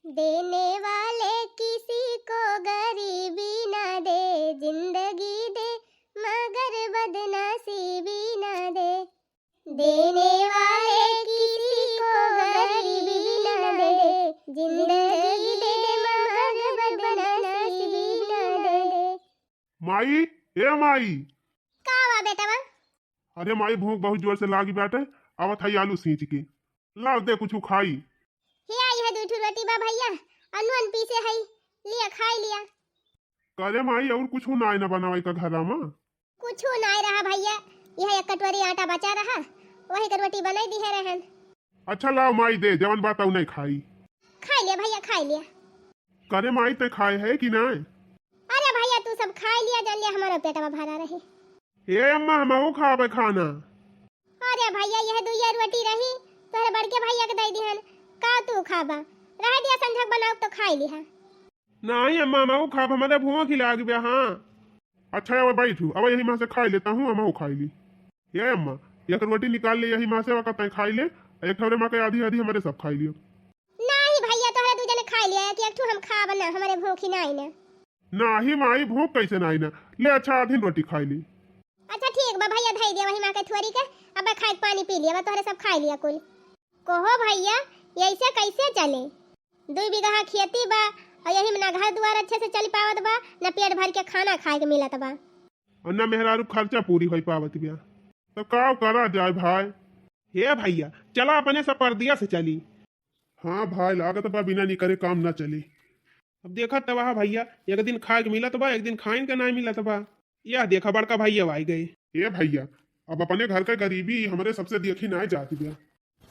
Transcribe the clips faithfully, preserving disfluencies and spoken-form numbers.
देने वाले किसी को गरीबी ना दे, जिंदगी दे मगर बदनसीबी ना दे। देने वाले किसी को गरीबी ना दे, जिंदगी दे मगर बदनसीबी ना दे। माई, ए माई। का बा बेटवा? अरे माई, भूख बहुत जोर से लागी बाटे, आवत हई आलू सींच के। लाव दे कुछ खाई। हे आई है दुइ ठो रोटी बा भइया, अनवन पीसे हई, लिया खाई लिया। करे माई, और कुछ ना आए ना बनावे का घरा मा? कुछ ना आए रहा भइया, यह एक कटोरी आटा बचा रहा, वही के रोटी बनाई दिहे रहन। अच्छा लाव माई दे, जवन बा तउ नहीं खाई। खाई लिया भइया, खाई लिया। करे माई, ते खाए है कि नाय? अरे भइया, तू सब खाई लिया, जान लिया, हमारा पेटवा भरा रहे। ए अम्मा, हमहू खाबे खाना। अरे भइया, यह दुइया रोटी रही, तोहरे बड़के भइया के दे दिहन, का तू खाबा? रह दिया, संझक बनाऊ तो खाई लिहा। नहीं अम्मा, हमहू खाब, हमारे भूख ही लाग बा। हाँ। अच्छा, अब बैठू, अब यही मा से खाई लेता हूँ, हमहू खाई ली। ए अम्मा, एक रोटी निकाल ले यही मा से, वका तय खाई ले, एक ठौरे मा के आधी आधी हमारे सब खाई लियो। नाही भइया, तोहरे दू जने खाई लिया, कि एक ठू हम खाब ना, हमारे भूख ही नाही ना। नाही माई, भूख कैसे नाही ना? ले अच्छा, आधी रोटी खाई ली। अच्छा ठीक बा भइया, धई दिया वही मा के थोरी के, अब खाए के पानी पी लिया, अब तोहरे सब खाई लिया कुल। कहो भइया, ऐसे कैसे चले? दुई बीघा खेती बा, और यही में ना घर दुआर अच्छे से चल पावत बा, ना पेट भर के खाना खाए के मिलत बा। और ना मेहरारू खर्चा पूरी होई पावत बिया। तो का करा जाए भाई? हे भइया, चला अपने सब परदिया से चली। हाँ भाई, लागत बा बिना निकरे काम ना चली। अब देखत त बा भइया, एक दिन खाए के मिलत बा, एक दिन खाइन के ना मिलत बा। यह देखा बड़का भइया आई गए। ए भइया, अब अपने घर के गरीबी हमरे सबसे देखी ना जात बिया।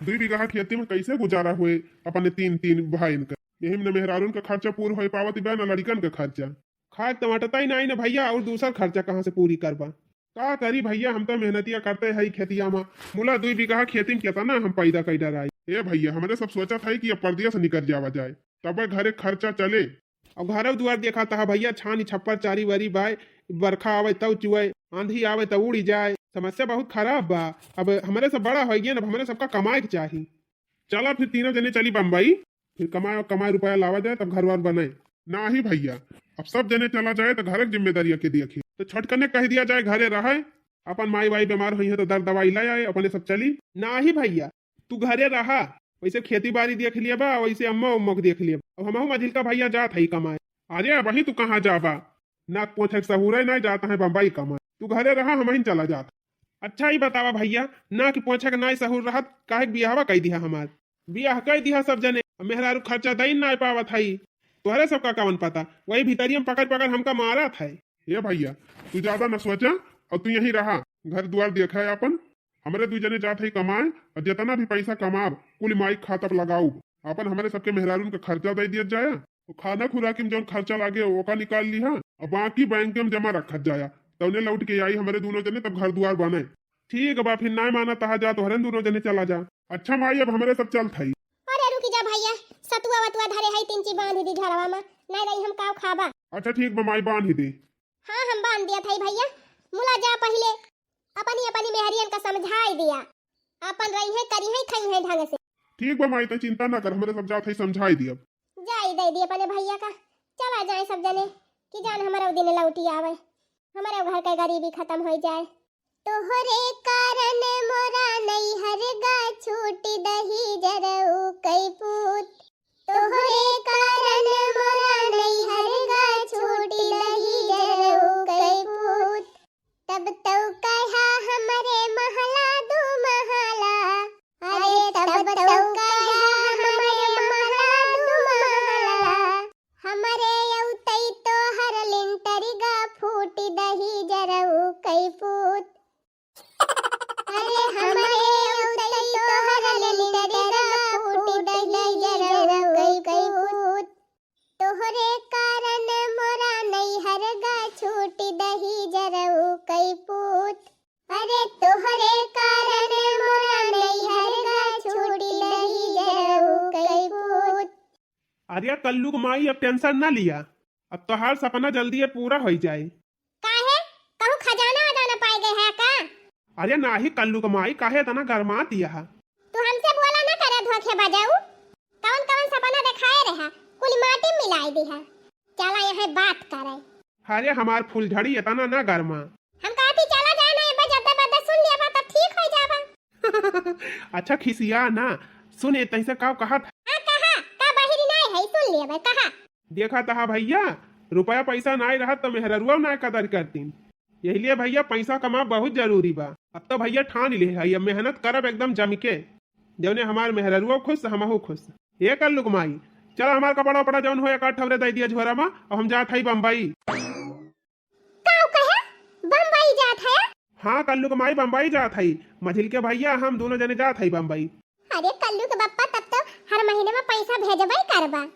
दुई बीघा खेती में कैसे गुजारा हुए अपने तीन, तीन भाईन का? यही में न मेहरारून का खर्चा पूर होई पावत बा, न लड़िकन का खर्चा। खाए त अटता ही नाही न भइया, और दूसर खर्चा कहाँ से पूरी करबा? का करी भइया, हम तो मेहनतिया करते हई खेतिया मा। मुला दुई बीघा खेती में केतना हम पैदा कई डराई। ए भइया, हमरे सब सोचत हई कि अब परदेस निकर जावा जाए, तबे घरे खर्चा चले। अब घरव दुआर देखा तहा भइया, छानी छप्पर चारी वारी बाय, बरखा आवे तब चुए, आंधी आवे तब उड़ी जाए। समस्या बहुत खराब बा। अब हमरे सब बड़ा होई गए, अब हमरे सबका कमाए के चाही। चला फिर तीनों जने चली बम्बई, फिर कमाए, कमाए रुपया लावा जाए, तब घर वार बने। नाही भइया, अब सब जने चला जाए तो घर के जिम्मेदारी के देखी। तो छोटकने कह दिया जाए घरे रहे, अपन माई बाई बीमार होई है तो दर दवाई ले आए, अपने सब चली। नाही भइया, तू घरे रहा, वैसे खेती बारी देख लिया बा, वैसे अम्मा उम्मा के देख लिया बा। अब हमहू मझिलका भइया जात हई कमाए। अरे वही तू कहाँ जाबा? ना पोछे के सहूर है, ना जात है बम्बई कमाए। तू घरे रहा, हमहिन चला जात। अच्छा ही बतावा भइया, ना कि पोछे के ना सहूर रहत, काहे के बियाहवा कई दिहा हमार? बियाह कई दिहा सब जने, अब मेहरारू खर्चा दई ना पावत हई। तोहरे सबका कवन पता, वही भीतरिया में पकड़ पकड़ हमका मारत है। ए भइया, तू ज्यादा न सोचा, और तू यहीं रहा, घर दुआर देखा है अपन। हमरे दू जने जात हई कमाए, और जितना भी पैसा कमाब, कुल माई के खाता पर लगाउब। अपन हमरे सबके मेहरारून के खर्चा दे दिया जाए, और खाना खुराकी में जौन खर्चा लागे, ओका निकाल लिहा, और बाकी बैंक में जमा रखत जाया। तौने लौट के आई हमरे दूनों जने, तब घर दुआर बने। ठीक बा, फिर नाय माना तहा जा, तोहरे दूनों जने चला जा। अच्छा माई, अब हमरे सब चलत हई। अरे रुकी जा भइया, सतुआ वतुआ धरे हई, तिनची बांध दी घरवा मा, नाय रही हम काव खाबा। अच्छा ठीक बा माई, बांध दे। हाँ, हम बांध दिया थई भइया। मुला जा पहिले अपनी अपनी मेहरियन का समझाई दिया, अपन रही है, करी है, खाई है ढंग से। ठीक बा माई, तै चिंता ना कर, हमरे सब जात हई समझाई दिया। जाई दे दी अपने भइया का, चला जाए सब जने, कि जान हमारा दिन लौटी आवे, हमारे घर के गरीबी खत्म हो जाए। तोहरे कारण मोरा नैहर गा छूट दही जरऊ कई पूत। तोहरे कारण मोरा नैहर गा छूट दही जरऊ कई पूत। तब तौ कहा हमरे महला दू महला। अरे तब तौ कहा हमरे महला दू महला। हमरे अउतई तोहर लिंटर गा फूट दही जरऊ कई पूत। अरे हमरे अउतई तोहर लिंटर गा फूट दही जरऊ कई पूत। तोहरे कारण मोरा नैहर गा छूट दही जरऊ कई पूत। अरे तोहरे कारण मोरा नैहर गा छूट दही जरऊ कई पूत। अरे कल्लू के माई, अब tension ना लिया, अब तोहार सपना जल्दी ये पूरा होई जाए। काहे? कहूँ खजाना वजाना पाए गए है का? अरे नाही कल्लू के माई, काहे इतना गरमात यहा? तू हमसे बोला ना करे धोखे बजाऊ। कवन कवन सपना देखाए रहा, लाई दिहा। चला यहाँ बात करे। अरे हमार फुलझड़ी, एतना ना गरमा। हम कहती चला जाए ना, एक बार जद्दे बद्दे सुन लेबा तब ठीक हो जाबा। अच्छा खिसिया ना, सुन ए तैसे का कहत। हाँ कहा, का बहिरी नाय है, सुन लेबा, कहा। देखा तहा भैया, रुपया पैसा नाय रहत त मेहररुआ नाय कदर करतीन। यही लिए भैया पैसा कमा बहुत जरूरी बा। अब तो भैया ठान ले है, अब मेहनत करब एकदम जम के। जौने हमार मेहररुआ खुश, हमहू खुश। ए कल्लू क माई, चला हमार कपड़ा उपड़ा जौन हो एक आध ठौरे दे दिया झोरा मा, अब हम जात हई बम्बई। का कहे? बम्बई जात है? हाँ कल्लू क माई बम्बई जात हई, मझिल के भैया हम दोनों जने जात हई बम्बई। अरे कल्लू के बप्पा, तब तो हर महीने में पैसा भेजबे करबा।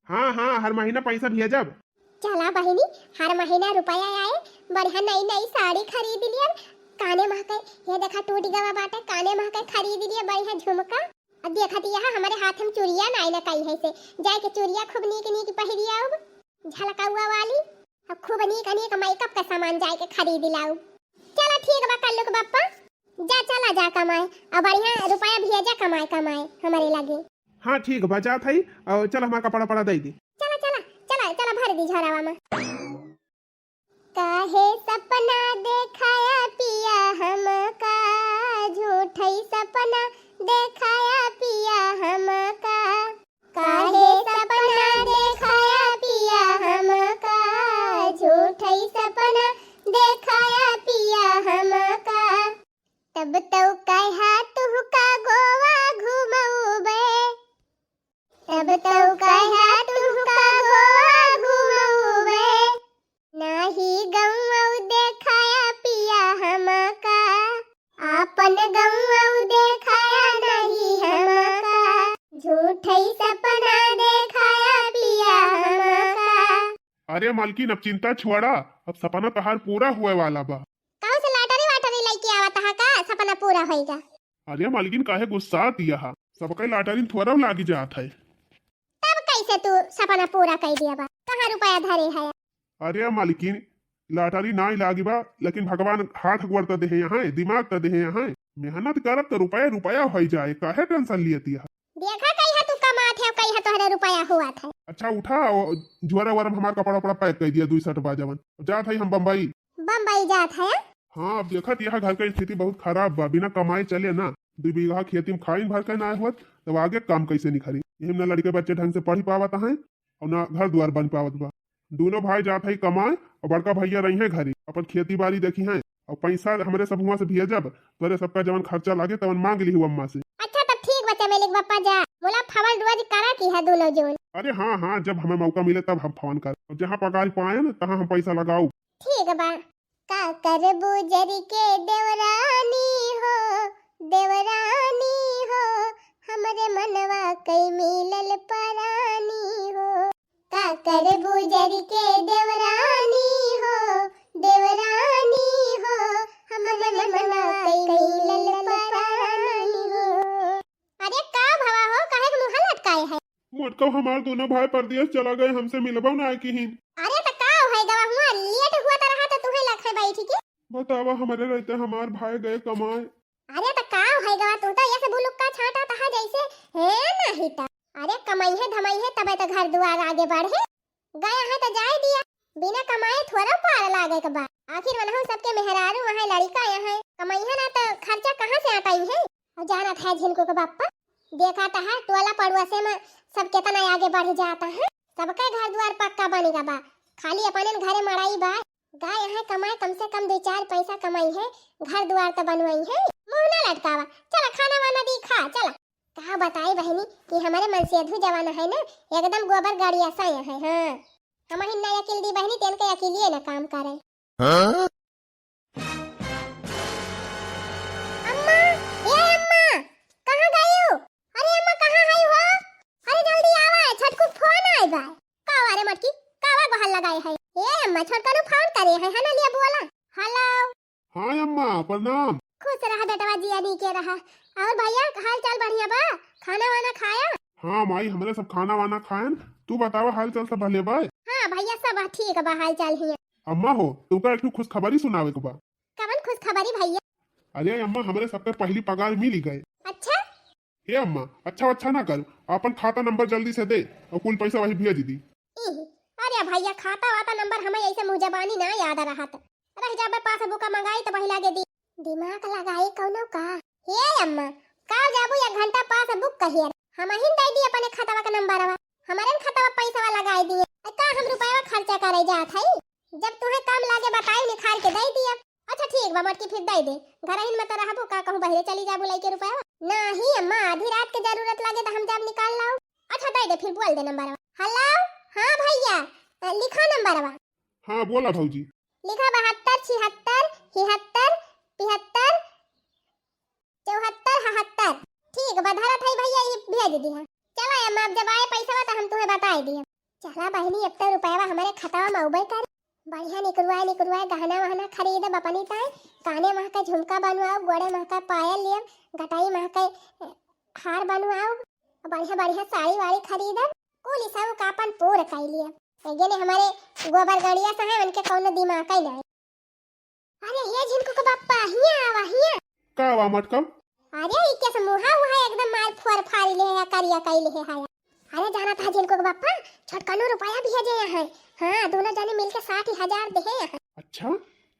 हाँ हाँ, हर महीना पैसा भेजब। चला बहिनी, हर महीना रुपया आए, बढ़िया नई नई साड़ी खरीद लियब। काने महके, ये देखा टूट गवा बाटे, काने महके खरीद लियब बढ़िया झुमका। अब देखत यहाँ हमारे हाथ में चुरिया नाई ना कई है से, जाए के चुरिया खूब नीक नीक पहिरी आउब, झलकौआ वाली, अब खूब नीक नीक मेकअप का सामान जाए के खरीद लाउब। चला ठीक बा कल्लू के बप्पा, जा चला जा कमाए, और बढ़िया रुपया भेजा कमाए कमाए हमारे लगे। हाँ ठीक बा, जात हई, और चल हमार कपड़ा पड़ा दे दी। चला चला चला चला, भर दी झोरावा में। काहे सपना देखाया पिया हमका, झूठई सपना देखाया पिया हमका। काहे सपना देखाया पिया हमका, झूठई सपना देखाया पिया हमका। तब तौ कहा तुहका गोवा घुमउबे, तब तौ कहा तुहका गोवा घुमउबे। नाही गौवा देखाया पिया हमका, आपन गौवा देखाया नहीं हमका। झूठई सपना देखाया पिया हमका। अरे मालकिन, अब चिंता छोड़ा, अब सपना तहार पूरा होए वाला बा। कहूँ से lottery वाटरी लेके आवत हा का, सपना पूरा होइगा? अरे मालकिन, काहे गुस्सात यहा? सबके lottery थोड़ा लागी जात है। तब कैसे तू सपना पूरा कर दिया बा? कहाँ रुपया धरे है? अरे मालकिन, lottery नाई लागी बा, लेकिन भगवान हाथ गोड़ त देहे यहाँ, दिमाग त देहे यहाँ। मेहनत करब त रुपया रुपया होई जाए, काहे tension लियत यहा? देखा कहिया तू कमात है, कहिया तोहरे रुपया हुआ था। अच्छा उठा, ओ, झोरा वोरा में हमार कपड़ा उपड़ा pack कर दिया, दुई set बा जवन। जात है हम बम्बई। बम्बई जात है? हाँ, अब देखत यहा घर के स्थिति बहुत खराब बा, बिना कमाए चले ना। दुई बीघा खेती में खाइन भर के ना होत, तब आगे काम कैसे निखरी? यही में ना लड़के बच्चे ढंग से पढ़ी पावत हैं और ना घर दुआर बन पावत बा। दोनों भाई जात है कमाए और बड़का भैया रही है घरे, अपन खेती बाड़ी देखी है और पैसा हमरे सब हुआ से भेजब, तोरे सबका जवन खर्चा लागे तवन मांग ली अम्मा से। अच्छा तब ठीक बा चमेली के बप्पा, जा मुला फवन रोज करा की है दोनों जन। अरे हाँ हाँ, जब हमें मौका मिले तब हम फोन कर, और जहाँ पगार पाए न तहाँ हम पैसा लगाऊ। ठीक बा। का करबू जरि के देवरानी हो, देवरानी हो, हमरे मनवा कई मिलल परानी हो। का करबू जरि के देवरानी हो, देवरानी हो, हमरे मनवा कई मिलल परानी हो। अरे का भवा हो, काहे के मुँह लटकाए है? मोटका हमार दोनों भाई परदेस चला गए, हमसे मिलबो ना किहिन। अरे त का होई गवा हुआ, late हुआ त रहा त तुहे लखे बैठी के। बतावा, हमरे रहते हमार भाई गए कमाए। अरे त का होई गवा, तू तो ऐसे बुलुक्का छाटा तहा जैसे है नहीं त। अरे कमाई है धमाई है तबे त घर दुआर आगे बढ़े। गए हैं त जाए दिया, बिना कमाए थोड़ा पार लागे के बा। आखिर वनहु सबके मेहरारू वहाँ लड़का यहाँ कमाई है ना त खर्चा कहाँ से आटाई है? और जानत है झिनकू के बापा, देखा त है टोला पड़ोसे में सब केतना आगे बढ़ जाता है, सबके घर दुआर पक्का बन गा बा, खाली अपने घरे मड़ाई बा। गए हैं कमाए, कम से कम दो चार पैसा कमाई है, घर दुआर त बनवाई है। मुँह ना लटकावा, चला खाना वाना दी खा, चला। का बताई बहिनी कि हमरे मनसेधु जवान है ना, एकदम गोबर गाड़ी असा है। हाँ, हम ही ना अकिल दी बहिनी, तेन के अकिलिए ना काम करे। हाँ? अम्मा, ए अम्मा, कहाँ गई हो? अरे अम्मा, कहाँ है हो? अरे जल्दी आवा, छोटकू फोन आए बा। का वा रे मटकी, का वा गोहार लगाए है? ए अम्मा, छोटकनू फोन करे है, है ना, लिया बोला। हेलो। हाँ अम्मा, प्रणाम। खुश रहा बेटवा, जिया नीके रहा। और भैया, हाल चाल बढ़िया बा? खाना वाना खाया? हाँ माई, हमरे सब खाना वाना खायन। तू बतावा, हाल चाल सब भले बा? हाँ भैया, सब ठीक बा, हाल चाल हिया। अम्मा हो, तुमका एक ठो खुशखबरी सुनावे के बा। कवन खुशखबरी भैया? अरे अम्मा, हमरे सबके पहली पगार मिली गए। अच्छा? हे अम्मा, अच्छा अच्छा ना करो, अपन खाता नंबर जल्दी से दे और कुल पैसा वही भेज दी। ई त भइया, खाता वाता नंबर हमें ऐसे मुँह जबानी ना याद रहत। रहि जाबे, पासबुक मंगाई त वही लागे दी। दिमाग लगाई कउनो का। हे अम्मा, का जाबू एक घंटा पासबुक कहिए? हमहिन दइ दी अपने खतवा क नंबरवा। हमरे न खतवा पैसवा लगाई दिए। अ का हम रुपयवा खर्चा करे जात हई? जब तुहे काम लागे बताई, निखार के दइ दिया। अच्छा ठीक बा मोटकी, फिर दइ दे। घरहिन में त रहबू का, कहूँ बहिरे चली जाबू लइके रुपयवा? नाही अम्मा, आधी रात के जरूरत लागे त हम जाब निकाल लाउब। अच्छा दइ दे, फिर बोल दे नंबरवा। हेलो, हाँ भइया, अ, लिखा नंबरवा। हाँ बोला भौजी। लिखा बहत्तर छिहत्तर हिहत्तर पिहत्तर चौहत्तर हहत्तर। ठीक बा, धरत हई भइया, ई भेज दिहा। चला अम्मा, अब जब आए पैसवा त हम तुहे बताइ दिहा। चला बहिनी, अब त रुपयवा हमरे खतवा में अउबे करे। बढ़िया निकरुआए निकरुआए गहना वहना खरीदब अपनी ताई, काने महके झुमका बनवाउब, गोड़े महके पायल लियब, गटई महके, ए, हार बनवाउब, बढ़िया बढ़िया साड़ी वाड़ी खरीदब, कुल शौक आपन पूर कइ लियब। ए, जेने हमरे गोबर गड़िया से हैं, उनके कउनो दिमाग ही नाहीं। अरे हे झिनकू के बप्पा, हियाँ आवा, हियाँ। का बा मटकम? अरे ई कैसे मुहा उहा एकदम मार फोर फारी ले है, करिया कइ ले है हाया। अरे जानत हा झिनकू के बप्पा, छोटकनू रुपया भेजे हैं। हाँ, दुनो जने मिलके साठ हजार देहे हैं। अच्छा,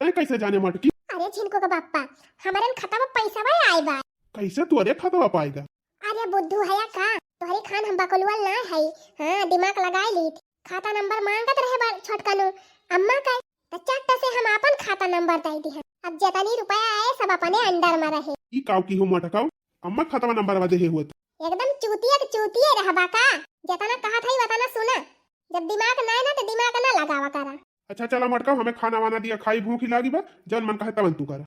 तै कैसे जाने मटकी? अरे झिनकू के बप्पा, हमरे न खतवा पैसवा आए बा। कैसे तोरे खतवा पाएगा? अरे बुद्धू हया का, तोहरी खान हम बकलुअल ना हई। हाँ, दिमाग लगाई लीत। खाता नंबर मांगत रहे बा छोटकनू अम्मा का, त चट से हम आपन खाता नंबर दइ दिहन। अब जेतनी रुपया आए, सब अपने under में रहे। ई काव की हो मटकाव, अम्मा खतवा नंबरवा देहे हुअत। एकदम चूतिया के चूतिये रहबा का, जेतना कहत हई वतना सुना। जब दिमाग नाय ना त दिमाग ना लगावा करा। अच्छा चला मटकाव, हमें खाना वाना दिया, खाई भूख ही लागी बा, जौन मन कहे तवन तू करा।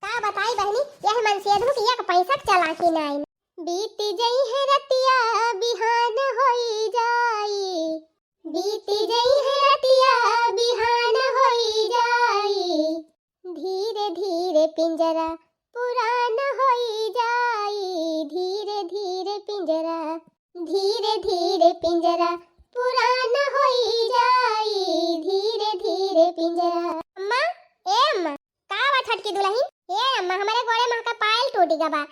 का बताई बहिनी, यह मनसेधू की एक पैसा के चालाकी नाई। बीत जइहे रतिया बिहान होई जाई, बीत जइहे रतिया बिहान होई जाई, धीरे धीरे पिंजरा पुरान होई जाई, धीरे धीरे पिंजरा, धीरे धीरे पिंजरा पुरान होई जाई, धीरे धीरे पिंजरा। अम्मा, ए अम्मा, का बा छोटकी दुलहिन? ए अम्मा, हमरे गोड़े महका पायल टूटि गा बा।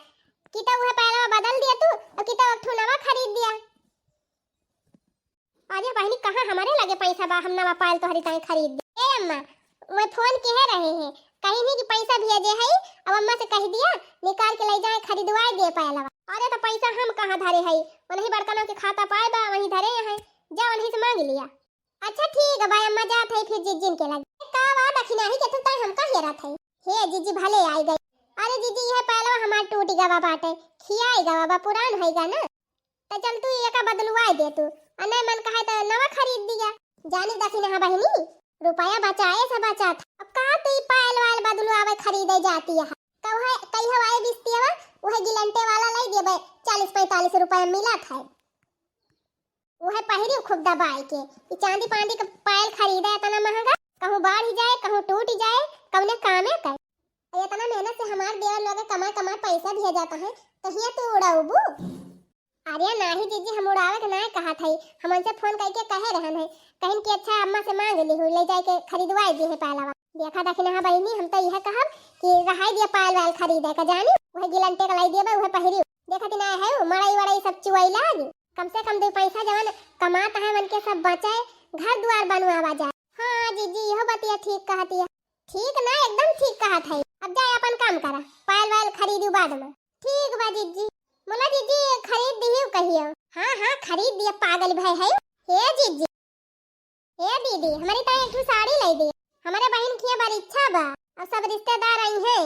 कि त उहे पायलवा बदल दिया तू, अउर कि त एक ठो नवा खरीद दिया। अरे बहिनी, कहाँ हमरे लगे पैसा बा, हम नवा पायल तोहरी ताई खरीद दे। ए अम्मा, उहे फोन किहे रहे हैं, कहिन ही कि पैसा भेजे हई, अब अम्मा से कहि दिया, निकाल के लइ जाए, खरीदवाए दिए पायलवा। अरे त पैसा हम कहाँ धरे हई, उनही बड़कनों के खाता पाए बा, वहीं धरे हैं, जा उनही से मांग लिया। अच्छा ठीक बा अम्मा, जात हई फिर जिज्जिन के लगे। का बा दखिनाही के तू ताई हमका हेरत हई? हे जिज्जी भले आई गई। अरे जिज्जी, यह पायलवा हमार टूटि गवा बाटे, खियाई गवा बा, पुरान होई गा ना। त चल तू एका बदलवाई दे तू, अ नहीं मन कहे त नवा खरीद दिया। जानी दखिनहा बहिनी, रुपया बचाए से बचात। अब का तू ई पायल वायल बदलवावे खरीदे जाती है? कहो कहियो आई बिस्तियावा, उहे गिलंटे वाला लइ देबे, चालीस पैंतालीस रुपया मिलत है। उहे पहिरी खूब दबाई के। ई चांदी पांदी के पायल खरीदे इतना महंगा, कहूँ बाढ़ जाए, कहूँ टूट जाए, कौने कामे के। इतना मेहनत से हमार देवर लोग कमाए कमाए पैसा भेजत है, तो हियाँ तू उड़ाउबू? अरे नाही जिज्जी, हम उड़ावे के नाय कहत हई, हम उनसे फोन कइके कहे रहन है, कहिन कि अच्छा अम्मा से मांग लिहू, लइ जाए के खरीदवाए दिहे पायलवा। देखा दखिनहा बहिनी, हम तो यह कहब कि रहाई दिया पायल वायल खरीदे का, जानी उहे गिलंटे का लाई दिए बा, उहे पहिरी। देखा कि ना है, मड़ई वड़ई सब चुआई लाग। कम से कम दो पैसा जवन कमात है, मन के सब बचाए, घर दुआर बनवावा जाए। हाँ जिज्जी, यह बतिया ठीक कहतिया। ठीक ना, एकदम ठीक कहत है। अब जाए अपन काम करा, पायल वायल खरीदू बाद में। ठीक बा जिज्जी। मुला जिज्जी, खरीद दिहियो कहियो। हाँ हाँ, खरीद दिया, पागल भय है। हे जिज्जी, हे दीदी, हमरी ताई एक ठो साड़ी लइ दी। हमरे बहिन के बरीक्षा बा, अब सब रिश्तेदार आई हैं,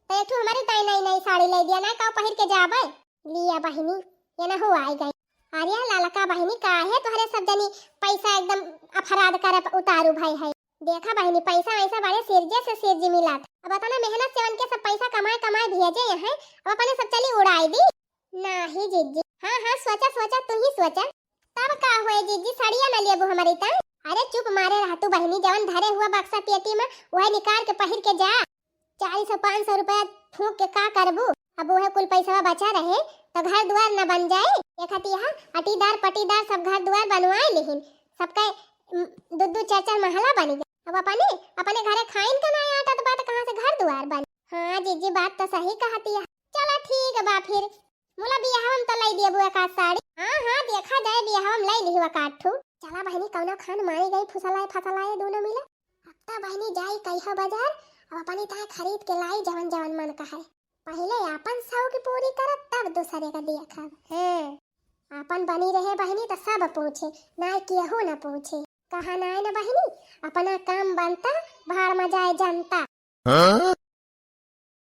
तो एक ठो हमरी ताई नई नई साड़ी लइ दिया ना, का पहिर के जाबे। लिया बहिनी, ये ना हो आई गई। अरे ललका बहिनी, काहे तोहरे सब जनी पैसा एकदम अफराद करे प-, उतारू भय है। देखा बहिनी, पैसा वैसा बड़े सिरजे से सिरजी मिलत। अब इतना मेहनत से उनके सब पैसा कमाए कमाए भेजे हैं, अब अपने सब चली उड़ाई दी। नाही जिज्जी, हाँ हाँ, सोचा सोचा, तू ही सोचा। तब का हुए जिज्जी, सड़िया न लेबू हमरी ताई? अरे चुप मारे रह तू बहिनी, जवन धरे हुआ बक्सा पेटी में, वह निकाल के पहिर के जा। चार सौ पाँच सौ रुपया फूंक के का करबू? अब उहे कुल पैसवा बचा रहे, तो घर दुआर न बन जाए? देखत यह अटीदार पटीदार सब घर दुआर बनवाए लेहिन, सबके, उम, दू दू चार चार महला बन गया। अब अपने, अपने घरे खाइन का ना आटा, तो बात कहाँ से घर दुआर बन? हाँ जिज्जी, बात तो सही कहती है। चला ठीक बा फिर, मुला बियाहवा में तो लई देबू एक आध साड़ी। हाँ हाँ, देखा जाए, बियाहवा में लई लिहू एक आध ठू। चला बहिनी, कौनो खान मारी गई फुसलाए फसलाए दोनों मिले। अब तो बहिनी जाई कहियो बाजार, अब अपनी ताए खरीद के लाई जवन जवन मन कहे। पहिले आपन शौक पूरी करब तब दूसरे का देखब। हाँ, आपन बनी रहे बहिनी तो सब पूछे, नाय केहू न पूछे। कहा नाय न बहिनी, अपना काम बनता, भाड़ में जाए जनता। हाँ?